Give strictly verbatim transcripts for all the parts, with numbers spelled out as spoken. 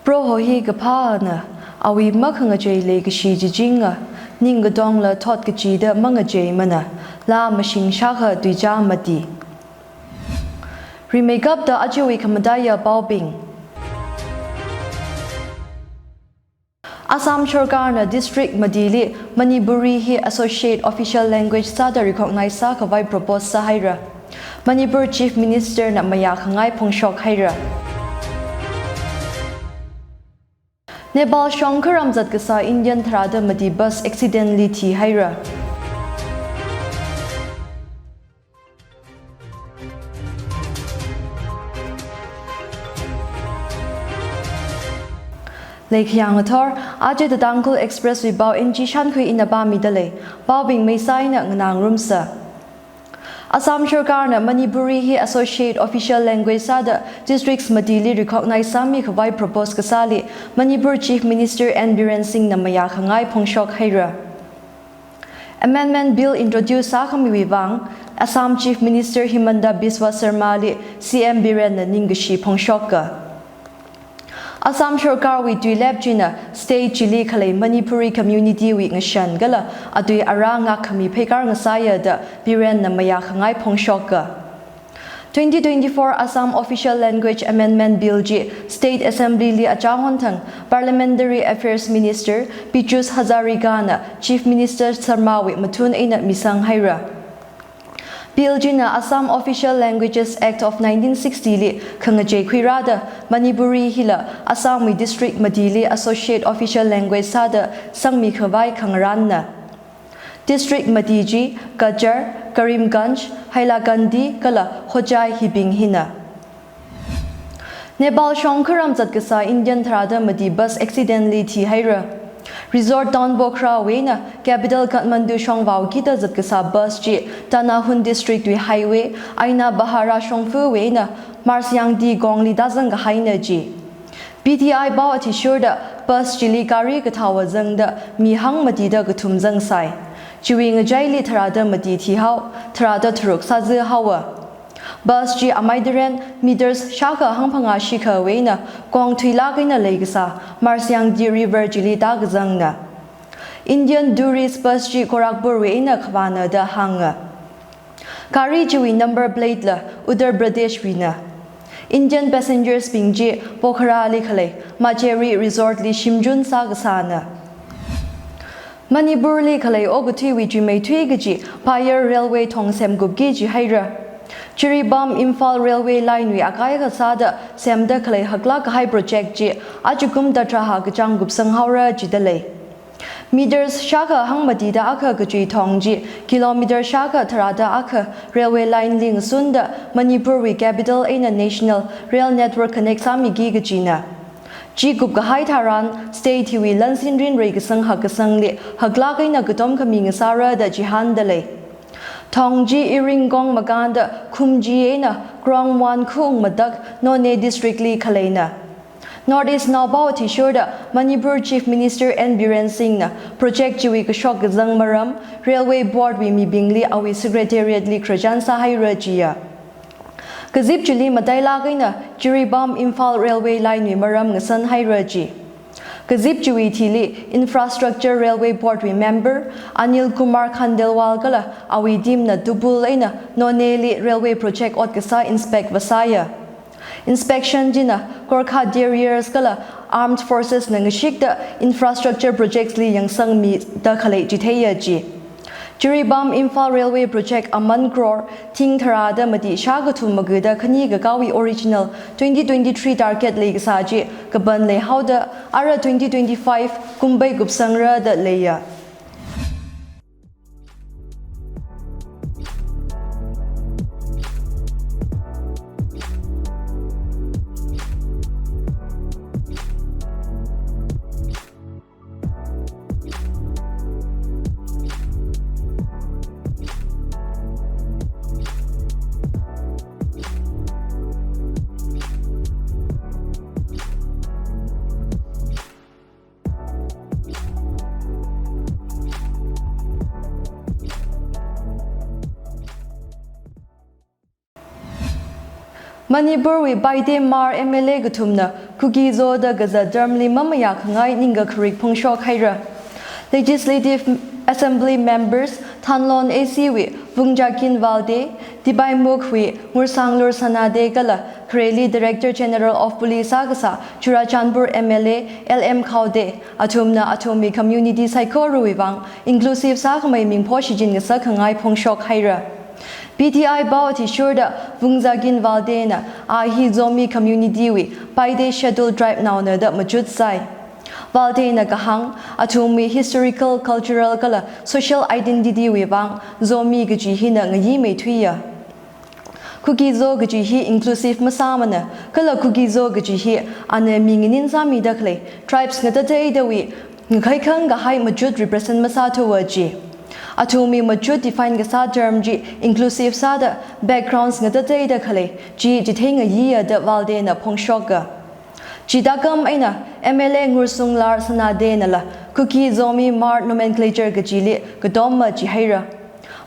Proho hi kaphāna, awui makhangachei leikashi chichinga, ningkatongla thot kachida mangacheimana, laa mashing shākha tuichā mati. Rimeikapta ajawui khamataiya paobing. Assam sarkarna district matili Manipuri hi associate official language sāda recognize sākhavai propose sāhaira. Manipur Chief Minister na mayākhangai phongshok haira. Nepal shong kharam zatkasā Indian tharāda mati bus accident li thihaira. Leikhayang athor, aja The Tangkhul Express wui pao N G Shankhui ina pāmida lei, paobing meisā eina nganāngarumsa. Assam sarkarna Manipuri hi associate official language sāda districts matili recognize sāmikhavai propose kasāli Manipur Chief Minister N Biren Singh na mayākhangai phongshok haira. Amendment Bill introduce sākhamiwui vang Assam Chief Minister Himanta Biswa Sarma li C M Biren na ningkashi phongshoka. Assam sarkarwui tuilep china state chili khalei Manipuri community wui ngashan kala atui arā ngakkhami pheikar ngasāya da Biren na mayākhangai phongshoka. Twenty twenty-four Assam Official Language Amendment Bill chi State Assembly li achāhon thang Parliamentary Affairs Minister Piyush Hazarika na Chief Minister Sarma wui mathun eina misang haira. Bill china Assam Official Languages Act of nineteen sixty li khangachei khuirāda Manipuri hila Assam wui district matili associate official language sāda sangmikhavai khangarānna. District mati chi Cachar, Karimganj, Hailakandi kala Hojai hibing hina. Nepal shong kharam zatkasā Indian tharāda mati bus accident li thihaira. Resort town Pokhara wui eina capital Kathmandu shong vaokida zatkasā bus chi Tanahun district wui highway Ainabahara shongfa wui eina Marsiangdi kongli tāzang kahaina ji. P T I pao athishurda bus chili gari kathāva zangda mi hangmatida kathum zangsai. Chiwui ngachaili tharāda mati thihao, tharāda tharuk sāzāhaowa. Bus chi amai taren meters shākha hangphangā shikha wui eina kong thuilāk eina leikasā Marsiangdi River chili tākazangna. Indian tourist bus chi Gorakhpur wui eina khavāna da hānga. Gari chiwui number plate la Uttar Pradesh wuina. Indian passengers bing chi Pokhara li khalei Macheri Resort li shimjun sākasāna. Manipur li khalei okathuiwui chuimeithui kaji Payar Railway thong semkupki jihaira. Jiribam Imphal Railway Line wui akai kasāda semda khalei haklāk kahai project chi ajakum tharāda kachāng kupsang haora jida lei. Meters shākha hangmatida akha kachui thong chi kilometer shākha tharāda akha railway line li ngasunda Manipur wui capital eina national rail network connect sāmiki kajina. Chi kupkahai tharan state hiwui lansin rinrei kasang hakkasangli haklāk eina katom khami ngasāra da chihānda lei. Thong chi iring kong makānda khumji eina krong wan khung matak Noney district li khaleina. North East Now pao athishurda Manipur Chief Minister N Biren Singh na project chiwui kashok kazang maram Railway Board wui mibingli awui secretariat li khararchan sāhaira jiya. Kazip chili matailāk eina Jiribam Imphal Railway Line wui maram ngasanhaira ji. Kazip chiwui thili Infrastructure Railway Board wui member Anil Kumar Khandelwal kala awui team na Tubul eina Noney li railway project ot kasā inspect vāsāya. Inspection china Gorkha Terriers kala Armed Forces na ngashikta infrastructure projects li yangsangmida khalei chitheiya ji. Jiribam Imphal Railway Project aman crore thing tharāda mati shākha thum magada khani kakāwui original twenty twenty-three target leikasā chi kapan leihaoda ara twenty twenty-five kum bai kupsangra da leiya. Manipurwui Paite Hmar M L A kathumna Kuki-Zo da kazat termli mamayākhangai ningkakharik phongshok haira. Legislative Assembly Members Thanlon A C wui Vungzagin Valde, Tipaimukhwui Ngursanglur Sanade kala khareli Director General of Police sākasā Churachandpur M L A L M Khaode, athumna athumwui community saikorawui vang inclusive sākhamei mingpho shichin ngasakkhangai phongshok haira. P T I pao athishurda Vungzagin Valdena a hi Zomi community wui Paite Scheduled Tribe naona da machut sai. Valdena kahāng, athumwui historical, cultural kala social identity wui vang Zomi kaji hina ngayimeithuiya. Kuki-Zo kaji hi inclusive masāmana, kala Kuki-Zo kaji hi ana mi nganin sāmida khalei tribes ngatateidawui ngakhaikhang kahai machut represent masāthuwa ji. Athumwui machut define kasā term chi inclusive sāda backgrounds ngatateida khalei chi chitheingayiya da Valdena phongshoka. Chi takam eina M L A Ngursanglar Sanadenala Kuki-Zomi Hmar nomenclature kajili katomma jihaira.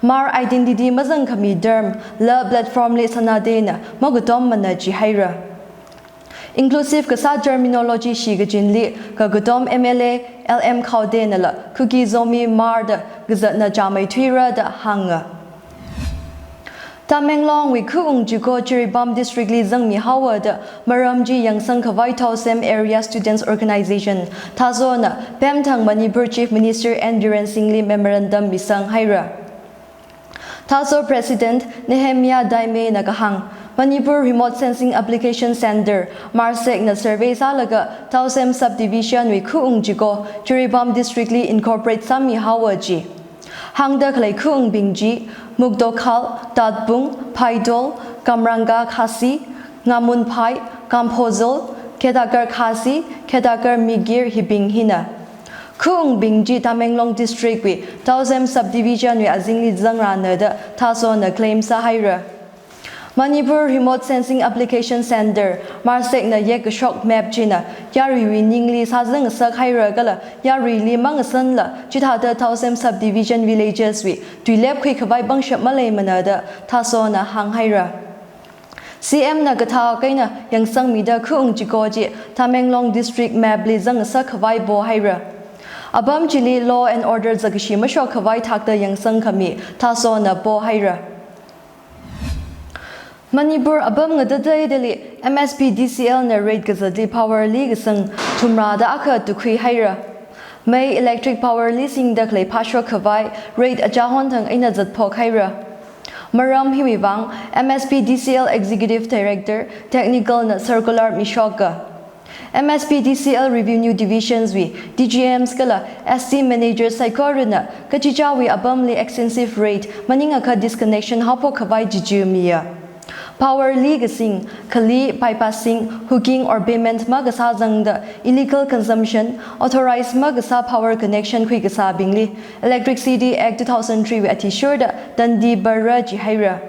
Hmar identity mazangkhami term la platform li Sanadena makatommana jihaira. Inclusive kasā terminology shikachinli kakatom M L A L M Khaudenala Kuki-Zomi Hmar da kazatna chāmeithuira da hānga. Tamenglongwui Khuung Chiko Jiribam District li zangmihaowa da maram chi yangsangkhavai Thaosem Area Students Organization, THASO na Pemthang Manipur Chief Minister N Biren Singh li memorandum misang haira. THASO President Nehemiah Daime na kahāng, Manipur Remote Sensing Application Center, MARSAC na survey sālaga Thaosem Subdivision wui Khuung Chiko Jiribam District li incorporate sāmihaowa ji. Hāngda khalei khuungbing chi Mukdokhal, Tatpung, Phaidol, Kamranga Khasi, Ngamunphai, Kamphozol, Khedakar Khasi, Khedakar Mikir hibing hina. Khuungbing chi Tamenglong District wui Thaosem Subdivision wui azingli zangrana da THASO na claim sāhaira. Manipur Remote Sensing Application Center, MARSAC na yekkashok map china yaruiwui ningli sāzangngasak haira kala yaruili mangasanla chithāda Thaosem Subdivision villages wui tuilep khuikhavai pangshap maleimana da THASO na hānghaira. C M na kathak eina yangsangmida Khuung Chiko chi Tamenglong District map li zangngasakkhavai pohaira. Apam chili law and order zakkashi mashokkhavai thakta yangsangkhami THASO na pohaira. Manipur apam ngatateidali M S P D C L na rate kazatli power li kasang thumrāda akha tukhuihaira. Mei electric power li singda khalei phāshokkhavai rate achahon thang eina zatphokhaira. Maram hiwui vang M S P D C L Executive Director Technical na circular mishoka. M S P D C L Revenue Divisions wui D G Ms kala S T Managers saikorana kachichāwui apamli extensive rate maningakha disconnection haophok khavai jiji miya. Power li kasing, khali bypassing, hooking or payment makasā zangda illegal consumption, authorized makasā power connection khuikasābingli Electricity Act two thousand three wui athishurda dandi barra jihaira.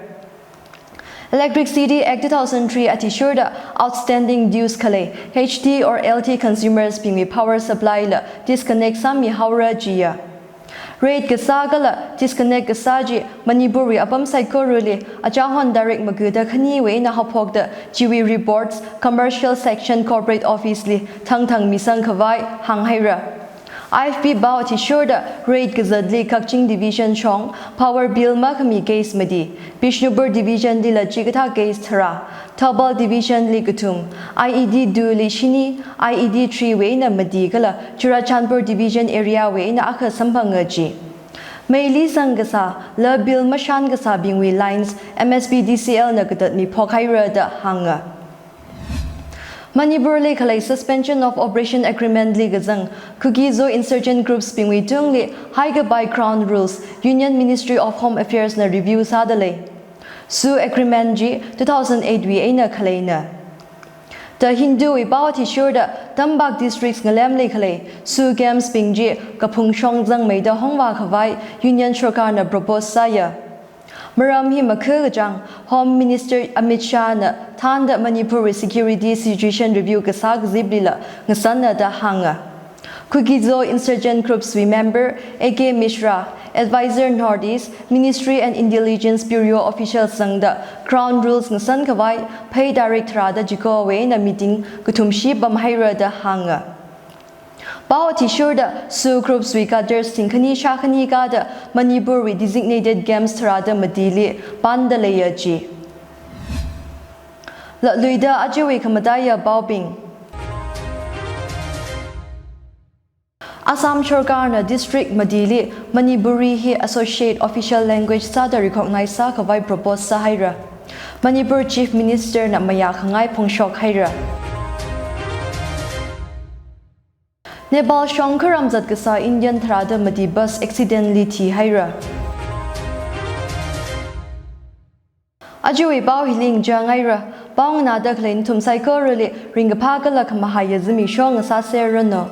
Electricity Act two thousand three athishurda outstanding dues khalei H T or L T consumers bingwui power supply la disconnect sāmihaora jiya. Rate kasā kala disconnect kasā chi Manipurwui apam saikorali achahon tarik makuda khaniwui eina haophokda chiwui reports Commercial Section Corporate Office li thangthang misangkhavai hānghaira. I F P pao athishurda rate kazatli Kakching Division shong power bill makhami case mati, Bishnupur Division lila chikathā case tharā, Thoubal Division li kathum, I E D two li shini, I E D three wui eina mati kala Churachandpur Division area wui eina akha samphanga ji. Meili sangkasā, la bill mashankasābingwui lines M S P D C L na katatmi phokhaira da hānga. Manipur li khalei Suspension of Operation Agreement li kazang Kuki-Zo insurgent groups bingwui tungli haikapai ground rules Union Ministry of Home Affairs na review sāda lei. SoO Agreement chi two thousand eight wui eina khaleina. The Hindu wui pao athishurda Tampak Districts ngalemli khalei SoO camps bing chi kaphung shong zangmeida hongvākhavai Union Sarkar na propose sāya. Maram hi makhu kachang Home Minister Amit Shah na thānda Manipurwui security situation review kasā kaziplila ngasanna da hānga. Kuki-Zo insurgent groups wui member A K Mishra, Advisor North East, Ministry and Intelligence Bureau officials zangda ground rules ngasan khavai phei tarik tharāda chikowui eina meeting kathumshi pamhaira da hānga. Pao athishurda SoO groups wui cadres thingkhani shākhani kada Manipur wui designated games tharāda matili panda leiya ji. Latluida ajawui khamataiya paobing. Assam Sarkarna district matili Manipuri hi associate official language sāda recognize sākhavai propose sāhaira. Manipur Chief Minister na mayākhangai phongshok haira. Nepal shongkharam zatkasā Indian tharāda mati bus accidentally thihaira. Ajawui pao hili ngachang haira. Pao nganāda khalei nathum saikorali ringkaphā kala khamahaiya zimiksho ngasāserranu.